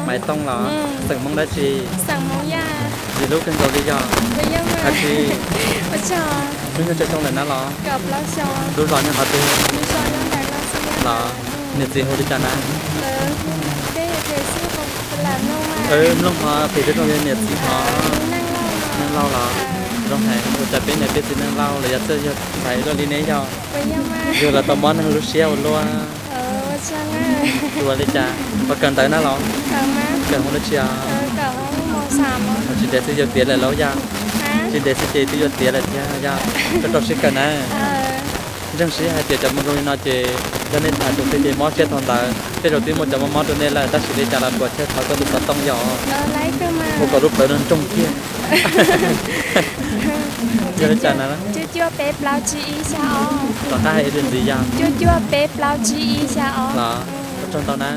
Maiv Tooj los? Xeem Hmoob dab tsi? Ntxim hlub kawg nkaus li yog. Hnub nyoog tsawg xyoo lawm na los? Lub zos nyob qhov twg los? Niam txiv hu li cas na? Mloog hov, phim tib zoo yog niam txiv hov. Neej Lauj los? Zoo heev, ua cas peb niam peb txiv Neej Lauj los yog txawj yog txais luaj li ne yog? Yug los tau mob neeg lub siab ua luaj. Ua li cas, kawm ntawv na los? Kawm hoob dab tsi os? Tsis ntev xwb yuav tiav lawm lauj yog? Tsis ntev xwb ces twb yuav tiav lawm thiab yog? Koj rau siab kawm na. Ntseeg siab hais tias cov moo zoo li no ces yog nej tham tus twg ces mob siab thaum ntawd, tej zaum twb muaj cov mob mob rau nej lawm tab sis li cas los puas thiaj thov koj tus xov tooj yog? Hu kom lub plawv no ntsoog kiag. Yog li cas na? Tom qab hais ib pliag ntxiv yog? Los, koj tsaug ntau na.